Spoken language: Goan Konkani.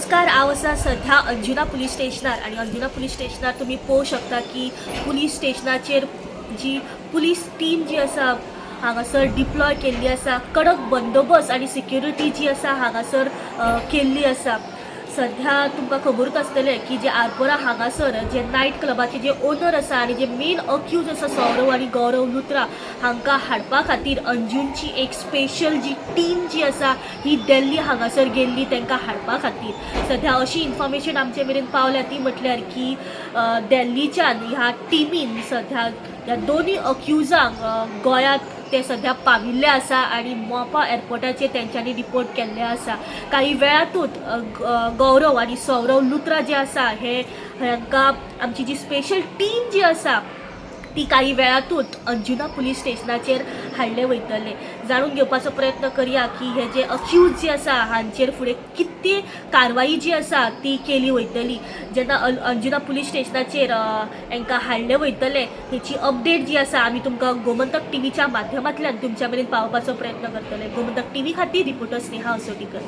नमस्कार, हांव आसा सध्या अंजुना पुलीस स्टेशनार आनी अंजुना पुलीस स्टेशनार तुमी पळोवंक शकता की पुलीस स्टेशनाचेर जी पुलीस टीम जी आसा हांगासर डिप्लॉय केल्ली आसा. कडक बंदोबस्त आनी सिक्युरिटी जी आसा हांगासर केल्ली आसा. सध्या तुमकां खबरूच आसतलें की जे आरपोरा हांगासर जे नायट क्लबाचे जे ओनर आसा आनी जे मेन अक्यूज आसा, सौरव आनी गौरव लुत्रा, हांकां हाडपा खातीर अंजूनची एक स्पेशल जी टीम जी आसा ही दिल्ली हांगासर गेल्ली तांकां हाडपा खातीर. सध्या अशी इन्फॉर्मेशन आमचे मेरेन पावल्या ती म्हटल्यार की दिल्लीच्यान ह्या टिमीन सध्या ह्या दोनूय अक्युजांक गोंयांत ते सध्या पाविल्ले आसा आनी मोपा एअरपोर्टाचेर तेंच्यांनी रिपोर्ट केल्ले आसा. काही वेळातूच गौरव आनी सौरव लुत्रा जे आसा हे हांकां आमची जी स्पेशल टीम जी आसा ती काही वेळातूच अंजुना पुलीस स्टेशनाचेर हाडले वयतले. जाणून घेवपाचो प्रयत्न करया की हे जे अक्यूज जे आसा हांचेर फुडें कितें कारवाई जी आसा ती केली वयतली जेन्ना अंजुना पुलीस स्टेशनाचेर हांकां हाडले वयतले. हेची अपडेट जी आसा आमी तुमकां गोमंतक टीव्हीच्या माध्यमांतल्यान तुमच्या मेरेन पावोवपाचो प्रयत्न करतले. गोमंतक टीव्ही खातीर रिपोर्टर स्नेहा असोटीकर.